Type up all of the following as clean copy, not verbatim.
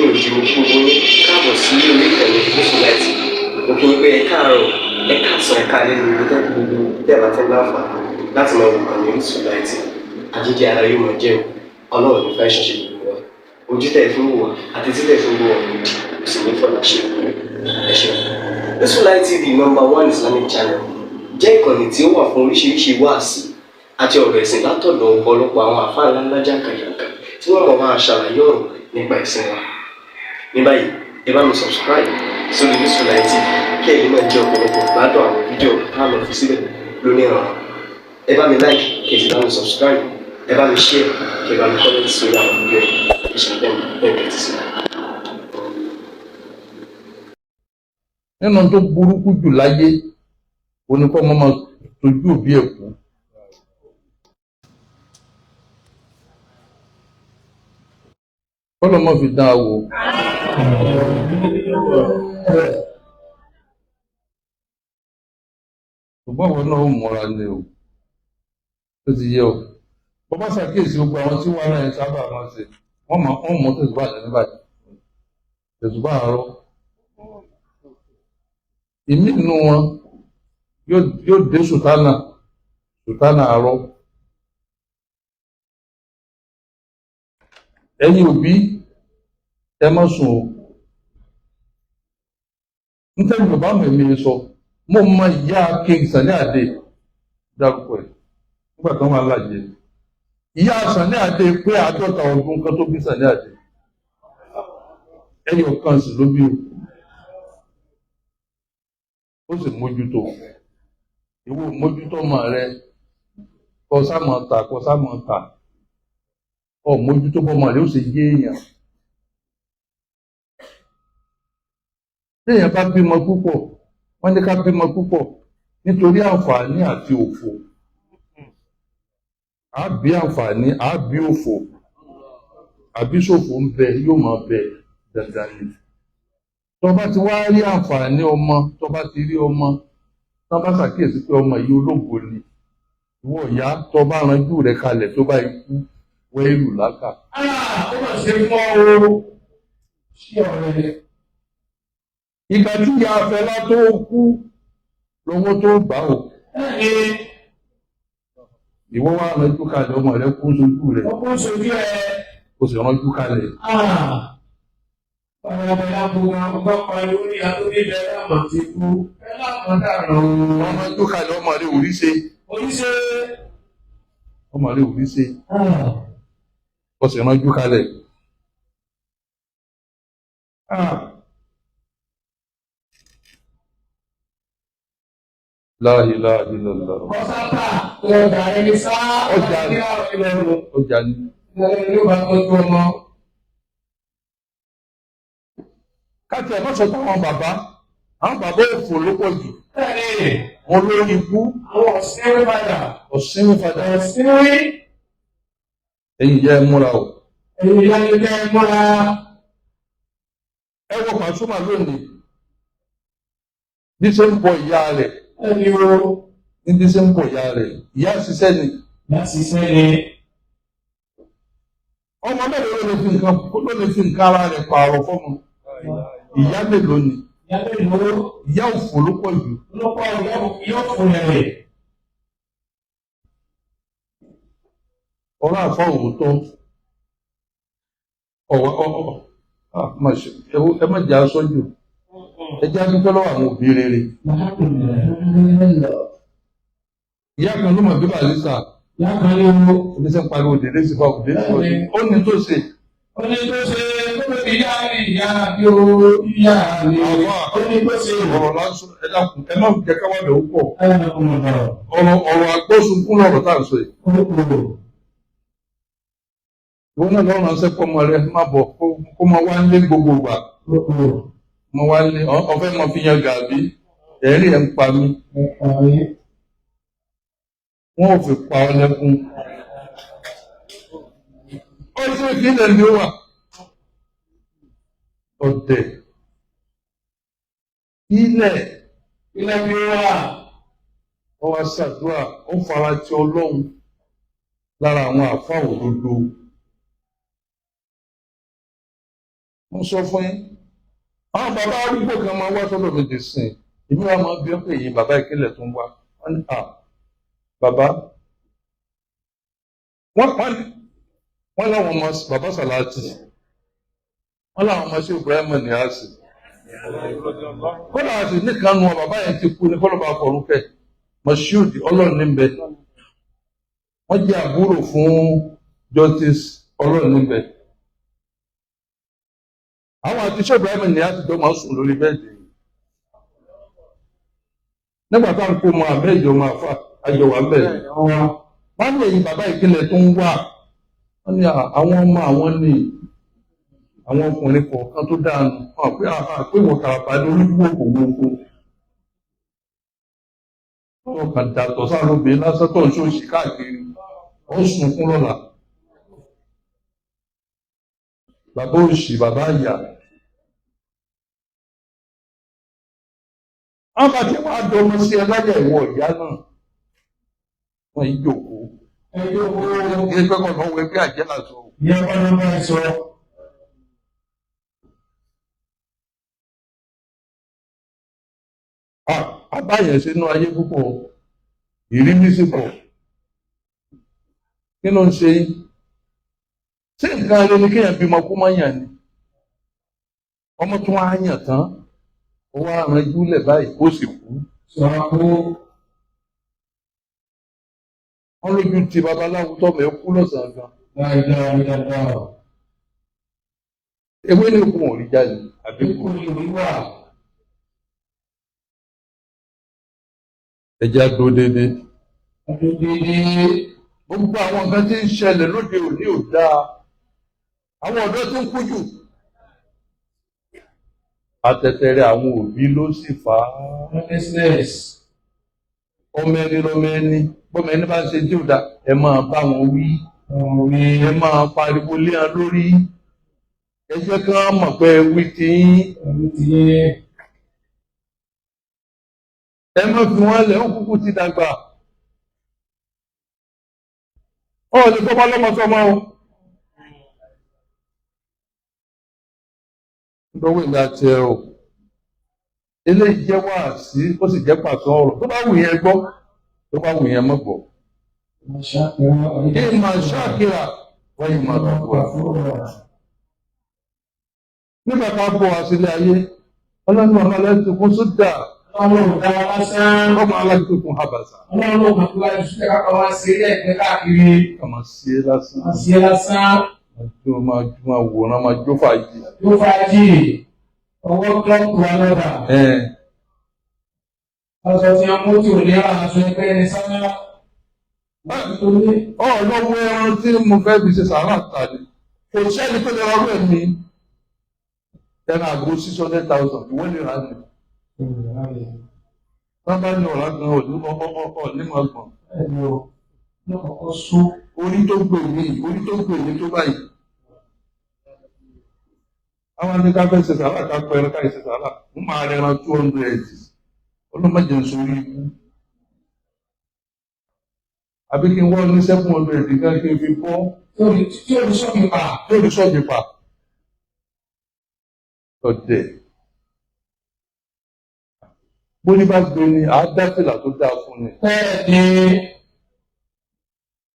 Ẹ̀yin òjì, mo kí gbogbo yín káàbọ̀ sí orí ìkànnì Orísun Light. Mo kí yín pé ẹ káàárọ̀, ẹ káàsán, ẹ káalẹ́ ní gbogbo gbogbo tẹ́ ẹ bá ti ń láǹfààní láti máa wò ìkànnì Orísun Light. Àjíjẹ ara yóò máa jẹun. Ọlọ́run ní fẹ́ ṣẹṣẹ gbogbo wa. Ojú tẹ̀ fún wò wá àti títẹ̀ fún wò wá òdì kò sì ní fọlá ṣe. Ẹ ṣeun. Orísun Light TV, number one Islamic channel, jẹ́ ìkànnì tí ó wà fún oríṣiríṣi wáàsí àti ọ̀rọ̀ ẹ̀sìn látọ̀dọ̀ ọ̀pọ̀lọpọ̀ àwọn àfáà ńláńlá jàǹkàjàǹkà tí wọ́n mọ̀ máa ṣàlàyé ọ̀rọ̀ nípa ẹ̀sìn wa. Ní báyìí, ẹ bá mi subscribe sórí Orísun Light TV kí ẹ̀yin náà jẹ́ ọ̀pọ̀lọpọ̀ gbádùn àwọn fídíò tá a lọ fi síbẹ̀ lónìí ọ̀rọ̀. Ẹ bá mi like, kí ẹ sì bá mi subscribe, ẹ bá mi share, kí ẹ bá mi comment sórí àwọn fídíò yìí. Ẹ ṣe bẹ́ẹ̀ bẹ́ẹ̀ tẹ́tí sí. Nínú tó burúkú jù láyé, oníkọ́ mọ́mọ́ tójú òbí ẹ̀ kú. Kọ́lọ́mọ́ fi dán a wò. Ṣùgbọ́n àwọn náà ó múra ni o. Ó ti yé o. Bọ́ bá ṣàkíyèsí gbogbo àwọn tí wàhálà yẹn sábà máa ń ṣe, wọ́n máa wọ́n mú tẹ̀sùbá ní báyìí. Tẹ̀sùbá àárọ̀. Ìmí inú wọn yóò dé sùtánà, sùtánà àárọ̀. Ẹ̀yin òbí, ẹ má sùn o. Nítorí bàbá mi mi sọ, mo mọ ìyá King Sunny Adé, dárúkọ ẹ̀ nígbà tó wà láàyè. Ìyá Sunny Adé pé 50 ọdún kan tó bí Sunny Adé. Ẹyọ kan sì ló bí o. Ó sì mójútó. Ìwọ mójútó ọmọ rẹ, kọ sámọ ta, kọ sámọ ta. Ọ mójútó bọ́mọ rẹ ó sì yé èèyàn. Téèyàn bá bímọ púpọ̀, wọ́n ní ká bímọ púpọ̀ nítorí àǹfààní àti òfò. Á bí àǹfààní, á bí òfò. Àbíṣòfò ń bẹ, yóò máa bẹ dandan ni. Tó bá ti wá rí àǹfààní ọmọ, tó bá ti rí ọmọ, tó bá ṣàkíyèsí pé ọmọ yìí ológo ni, ìwọ ìyá tó bá ranjú rẹ̀ kalẹ̀ tó bá ikú wẹ́ẹ́lù lákà. Ó mà ṣe fún ọ o. Ṣé ọ̀rẹ́ rẹ̀? Ìgbà tí ìyá Fẹlá tó kú lọ́wọ́ tó gbà ó. Bẹ́ẹ̀ni. Ìwọ wá ranjú kalẹ̀, ọmọ rẹ kú sójú rẹ̀. Ó kú sójú ẹ. O sì ranjú kalẹ̀. Ọ̀rọ̀ Fẹlá kú wọn, ọgbọ́n pariwo ní adóní Fẹlá mà ti kú. Fẹlá mà dàrú. Ọmọ ranjú kalẹ̀, ọmọ rẹ ò rí ṣe. Oríṣi. Ọmọ rẹ ò rí ṣe. O sì ranjú kalẹ̀. La ilaha illallah. Kọ́sátà ọjà ẹni sá. Ọjà ọjà ni. Ìrọ̀rùn ló bá tọ́jú ọmọ. Káàtì ẹ̀ má sọ táwọn bàbá, àwọn bàbá òfò ló pọ̀ jù. Bẹ́ẹ̀ni. Wọn lórí ikú. Àwọn ọ̀sìnrín padà. Ọ̀sìnrín padà. Ọ̀sìnrín. Ẹ̀yin ìyá ẹ múra o. Ẹ̀yin ìyá ẹ múra. Ẹ wọ Pasuma lónìí. Bí ṣe ń bọ ìyá rẹ̀. Ẹni o. Ní bí ṣe ń bọ ìyá rẹ̀. Ìyá ṣiṣẹ́ ni. Ìyá ṣiṣẹ́ ni. Ọmọ mélòó ló lè fi nǹkan ló lè fi nǹkan ara rẹ̀ pààrọ̀ fọ́mọ? Ìyá mélòó ni? Ìyá mélòó? Ìyá òfò ló pọ̀ jù. Ló pọ̀ ìyá òfò rẹ̀. Ọ̀rọ̀ àfa òótọ́. Ọ̀wọ́ ọ̀ ẹ má jẹ́ aṣọ jù. Ẹ jẹ́ adúpẹ́ lọ́wọ́ àwọn òbí rere. Ìyá kan ló mọ̀ bí Barrister. Ìyá kan ló mọ̀. Ebi sẹ́ ń pariwo dèrè sí fún àkùdé sí ọdún. Ó ní tó ṣe. Ó ní tó ṣe tó fi yá ìyá bí ó yá mi. Ó ní tó ṣe. Ọ̀rọ̀ lásán, ẹ dákun, ẹ má jẹ́ ká wà lẹ̀ ó pọ̀. Ọ̀rọ̀ ọ̀rọ̀ àgbọ̀sunkún lọ̀rọ̀ tá à ń sọ yìí. Ìwọ náà lọ́rùn ránṣẹ́ pọ́ ọmọ rẹ má bọ̀ kó máa wá nílé gbogbo ìgbà. Mo wá ní ọ̀fẹ́ mọ fi yan gàbí, ẹ̀rín ẹ̀ ń pa mí. Wọ́n ò fi pa ọ lẹ́kún. Ó ṣe ìpínlẹ̀ ni ó wà. Ọ̀dẹ̀. Ilẹ̀. Ilẹ̀ ni ó wà. Wọ́n wá ṣàdúrà, ó fara ti Ọlọ́run lára àwọn àfáà òdodo. Mo sọ fún yín, àwọn bàbá arúgbó kan máa wá sọ́dọ̀ mi dì sìn, èmi wà máa bí ọ́ pé èyí bàbá ìkílẹ̀ tó ń wá. Wọ́n ní à bàbá wọ́n láwọn ọmọ bàbá Sàláàtì, wọ́n láwọn ọmọ sí Ibrahim Níyàsì, kọ́lá àti nìkan nu bàbá yẹn ti kú ní kọ́lọ́ bá fọ̀rún kẹ́ Moshood Ọlọ́run níbẹ̀. Wọ́n jẹ́ àbúrò fún Justice Ọlọ́run níbẹ̀. Àwọn àti ṣé Ibrahim Níyàsì jọ máa ń sùn lórí bẹ́ẹ̀dì nígbà tá à ń kó mọ àbẹ́ẹ̀jọ máa fà àjọ wà ń bẹ̀. Wọ́n ní èyí bàbá ìpínlẹ̀ tó ń wà, wọ́n ní àwọn ọmọ àwọn ní àwọn ọkùnrin kọ̀ọ̀kan tó dáa nù hàn pé àpé wọ́n kàràpà ní orí gbogbo wọ́n kàn dàtọ̀ sáà lóbìnrin lásán tó ń ṣòṣì káàkiri, ó sunkún lọ́la. Bàbá òṣì, bàbá àyà. Wọ́n bá ti wá dọmọ sí ẹ láyà ìwọ ìyá náà, wọ́n yí jòkó. Ẹjọ́ owó. Ilé pẹ́kọ̀ náà wọ ẹgbẹ́ àjẹ́ làṣọ. Ìyá bá ló bá sọ. Abáyẹ̀ sínú ayé púpọ̀, ìrínisí pọ̀. Kí ló ń ṣe yín? Ṣé nǹkan rẹ ni kéèyàn bímọ kó má yàn ni? Ọmọ tó wá yàn tán, ó wá ranjú lẹ̀ báyìí, ó sì kú. Sọ̀rọ̀ kó. Wọ́n lójú ti babaláwo tọ́mọ ẹ kú lọ́sàn-án gan. Dáadáa dáadáa. Ewé ní òkun ò rí jáde àbí kù. Ikú ni òní wà. Ẹ jẹ́ á dúró déédéé. Ọdún déédéé. Gbogbo àwọn nǹkan tí ń ṣẹlẹ̀ lóde òní ò dáa. Àwọn ọ̀dọ́ tó ń kú jù. Àtẹ̀tẹ̀rẹ̀ àwọn òbí ló sì fà á. Business. Ọmọ ẹni lọmọ ẹni, bọ́mọ ẹni bá ń ṣe tí ò dáa, ẹ máa bá wọn wí. Ọ̀rẹ́. Ẹ máa pariwo lé wọn lórí. Ẹ jẹ́ kí wọ́n mọ̀ pé ẹ wí ti yín. Ọdún ti yé. Ẹ má fi wọ́n lẹ̀, ó kúkú ti dàgbà. Ó lè fọmọ lọ́mọ sọmọ o. Lọ́wọ́ ìgbà tiẹ̀ o. Eléyìí jẹ́ wáàsí, ó sì jẹ́ pàṣẹ ọ̀rọ̀. Tó bá wù yẹn gbọ́, tó bá wù yẹn má gbọ́. Ìmọ̀ ṣáàkìrà wọ́n ìmọ̀ kàfúrà. Nígbà tá a bọ̀ wá sílé ayé, ọlọ́run ọmọ aláìsí kún sódà, Ọlọ́run ò dá wa lásán. ọmọ aláìsí kún habàṣà. Ọlọ́run ò mọ̀ pé wájú sí ká wá sí ilé ẹ̀gbẹ́ káàkiri. Ká máa ṣe é lásán. Wọ́n sí lásán. Máa jó, máa jó, máa wòran, máa jó fàájì. Ló fàájì. Ọwọ́ klọ́ọ̀kù wa lọ́dà. Ẹ̀ Aṣọ tí wọ́n mú tí ò ní ra aṣọ ẹgbẹ́ ní sáná. Ọ̀ lọ́wọ́ ẹran tí mo fẹ́ fi ṣe sàárà ta ni. Kò sẹ́ni tó lè rọrùn ẹ̀mí. Ẹran àgbo 600,000 ìwọ lè rà ní. Wọ́n bá ní ọ̀rá gan ọ̀ní ọ̀ní máa gbọ̀n. Orí tó gbè mí, orí tó gbè mí tó báyìí. Àwọn ní ká fẹ́ ṣe sàárà ká pẹ́ ẹran ká ṣe sàárà. Mo máa rẹran 200. Ọlọ́mọdé ń sórí ikú. Àbí kí n wọ́n ní 700 nǹkan kí n fi bọ́ Tí ò ní sọ́kì pa. lórí sọ́ọ̀bì pa. Ọ̀dẹ̀. Bóní bá gbé ni, àádáfìlà tó dáa fún ni. Bẹ́ẹ̀ ni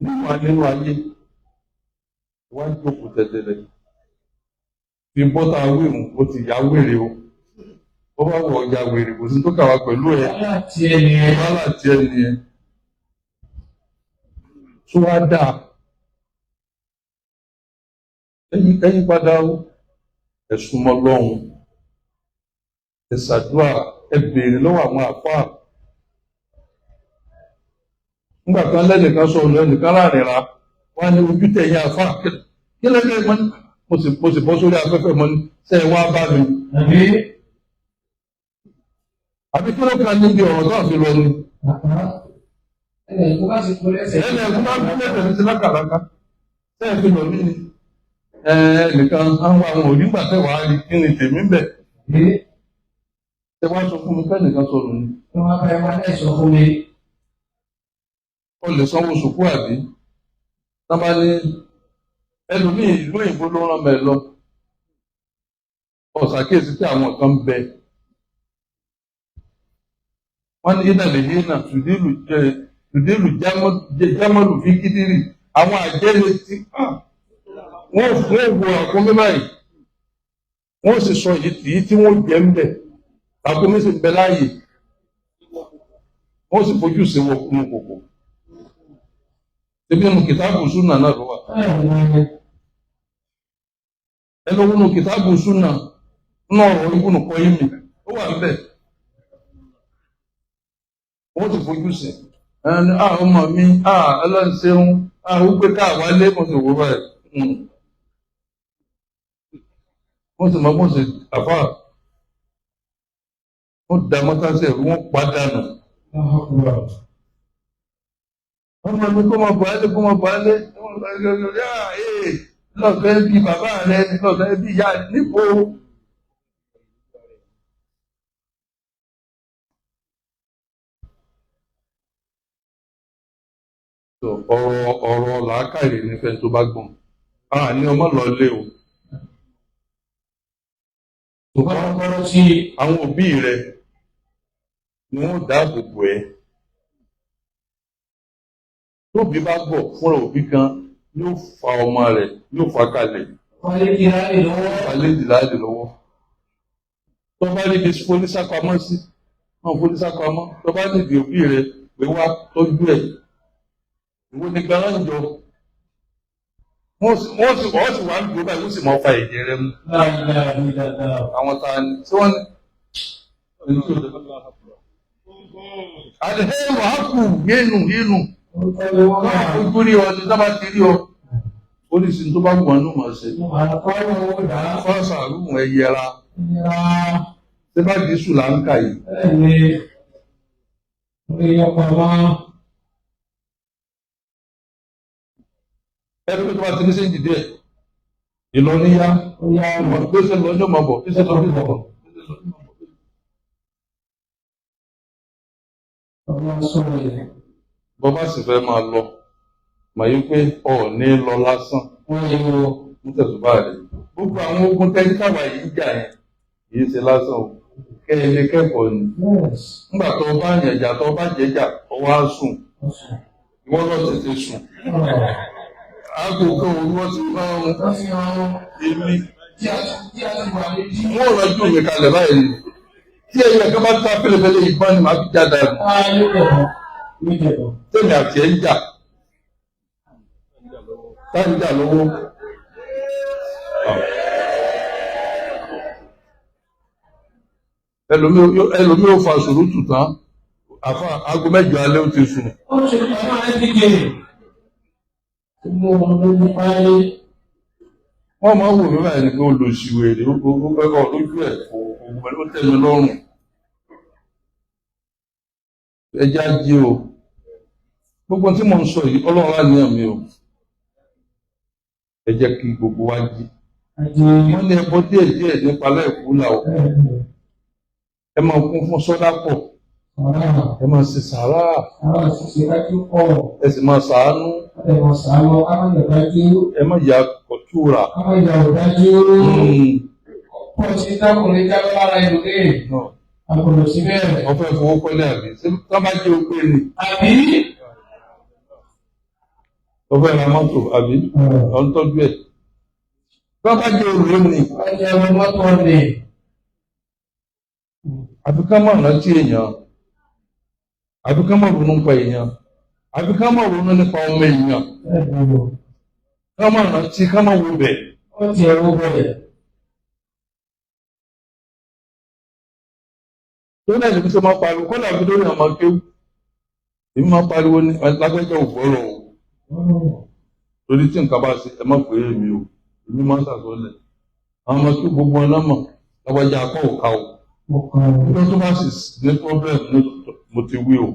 Nínú ayé, wá jókòó tẹ̀tẹ̀lẹ̀. Fi bọ́tà wíwùn, ó ti yá wèrè o. Ó bá wọ̀ ọ̀yà wèrè, kò sí tó kà wá pẹ̀lú ẹ̀. láti ẹni ẹ. Wàhálà tiẹ̀ nìyẹn. Tó wá dáa. Ẹ̀yin padà o, ẹ súnmọ́ Ọlọ́run, ẹ ṣàdúrà, ẹ béèrè lọ́wọ́ àwọn àfáà. Nígbà kan lẹ́nìkan sọ ọ̀nà ẹnìkan láàrin ra, wọ́n á ní ojú tẹ̀yìn àfáà. Kí lẹ́gbẹ̀ẹ́ mọ́ ní? Mo sì bọ́ sórí afẹ́fẹ́ mọ́ ní, ṣé ẹ wá bá mi? Àbí? Àbí kí ló kan níbi ọ̀rọ̀ tó àfi lọ ni? Ẹnì kó bá ti kú lẹ́sẹ̀. Ẹnì ẹ̀kú bá kú lẹ́sẹ̀ ní ti lákàlákà. Ṣé ẹ fi lọ mí ni? Ẹnìkan àwọn àwọn ònígbà tẹ̀ wá rí kí ni tèmi ń bẹ̀. Àbí? Ṣé wá sọ fún mi fẹ́ nìkan sọ̀rọ̀ ni? Wọ́n wá bá ẹ wá láì sọ fún mi. Ó lè sanwó sùkú àbí? Tá bá ní ẹlòmíì ìlú òyìnbó ló rán mẹ́ lọ. Ó ṣàkíyèsí pé àwọn kan ń bẹ. Wọ́n ní iná lè yé náà tùdílù jámọ́lù fi kídírì. Àwọn àjẹ́lẹ̀ tí wọ́n wo àkómi báyìí. Wọ́n sì sọ èyí tí wọ́n jẹ ń bẹ̀. Àkómi sì ń bẹ láàyè. Wọ́n sì fojú sí wọ kúnnú kòkò. Ṣébí nínú kìtàbù súnà náà ló wà. Ẹ lọ wọnú kìtàbù súnà náà ọ̀rọ̀ ìbùnú kọ́ yín mi. Ó wà níbẹ̀. Wọ́n ti fojú sí. Ẹni ọmọ mi, ọlọ́run ṣeun, ó gbé káà wálé, mo sì wò báyìí. Wọ́n sì máa bọ́ sí àfáà. Wọ́n da mọ́tàsí ẹ̀rú, wọ́n pàdánù. Ọmọ mi kó máa bọ̀ ẹ́ lé, kó máa bọ̀ ẹ́ lé. Lọ́fẹ̀ẹ́ bí bàbá rẹ̀, lọ́fẹ̀ẹ́ bí ìyá rẹ̀ níbo. Ọ̀rọ̀ làákàyè ní fẹ́ tó bá gbọ́n. Ní ọmọ lọ lé o. Àwọn òbí rẹ̀ ni wọ́n dáàbò bò ẹ́. Tóbi bá bọ̀ fúnra òbí kan yóò fa ọmọ rẹ̀ yóò fa kalẹ̀. Falẹ́ lọ́wọ́. Tó bá níbi fonísápamọ́ sí, wọ́n fonísápamọ́. Tó bá níbi òbí rẹ̀ pé wá tọ́jú ẹ̀. Ìwọ ni gbàlánjọ. Wọ́n sì wá ń gbó báyìí, wọ́n sì máa fa ẹ̀jẹ̀ rẹ mu. Àwọn ta ni tí wọ́n ní. Àdéhùn àákù yéènù yéènù. Ojú rí ọ ní sábà ti rí ọ. Oríṣi tó bá wù ọ́ nù mọ̀ ṣe. Fọ́sà rúùmù ẹ yẹra. Ṣé bá Jésù là ń kà yìí? Ẹni tó bá ti ní sẹ́yìn díẹ̀, ìlọníyá, gbèsè lọ́jọ́ máa bọ̀, gbèsè lọ́jọ́ máa bọ̀. Bọ́bá sì fẹ́ máa lọ, mà yí pé ọ̀ ní lọ lásán, mú tẹ̀sùbá rẹ̀. Gbogbo àwọn ogun tẹ́lifíkàwá yìí ń jà yẹn, kì í ṣe lásán o, kẹ́ ẹ lè kẹ́kọ̀ọ́ ni. Nígbà tó bá yàn jà, tó bá jẹ́jà, ọwọ́ á sùn, ìwọ lọ tètè sùn. Aago kan òru wọ́n ti máa ń èmi. Wọ́n rọjú mi kalẹ̀ báyìí. Tí ẹyẹ kan bá ta pẹ̀lẹ́pẹ̀lẹ́ ìbọn ni màá fi já dànù. Tèmi àti ẹ̀ ń jà. Tá ń jà lọ́wọ́. Ẹlòmíì ò fa sùúrùtù tán. Àfa aago 8 alẹ́ ó ti sùn. Wọ́n máa ń wò mí báyìí ni pé olùsìwèrè ó lójú ẹ̀ kò ó tẹ́ mi lọ́rùn. Ẹja jí o. Gbogbo tí mo ń sọ yìí, Ọlọ́run á ní àmì o. Ẹ jẹ́ kí gbogbo wa jí. Wọ́n ní ẹbọ díẹ̀ díẹ̀ nípa láìkú là o. Ẹ máa kún fún sọ́dá pọ̀. Ẹ máa ṣe sàárà. Ẹ sì máa ṣàánú. Ẹ má yà kọ̀túra. Wọ́n fẹ́ fowó kọ́lé àbí? Ṣé tá bá jẹ́ opé ni? Wọ́n fẹ́ ra mọ́tò àbí? Ọ̀ ń tọ́jú ẹ̀. Tá bá jẹ́ olùrẹ́ ni? Àfi ká má rántí èèyàn. Àfi ká má ronú nípa èèyàn. Àfi ká má ronú nípa ọmọ èèyàn. Ká má rántí, ká má wo bẹ̀. Tó náà lèmi tó máa pariwo, kọ́lá mi lórí àwọn akéwù. Èmi máa pariwo ní lágbẹ́jọ́ ògbọ́rọ̀ o. Torí tí nǹkan bá ṣe, ẹ má pè é mi o. Èmi máa ń ṣàtọ́lẹ̀. Àwọn ọmọ kí gbogbo wọn náà mọ̀, lágbájá akọ́ òka o. Nígbà tó bá sì ní problem ní mo ti wí o.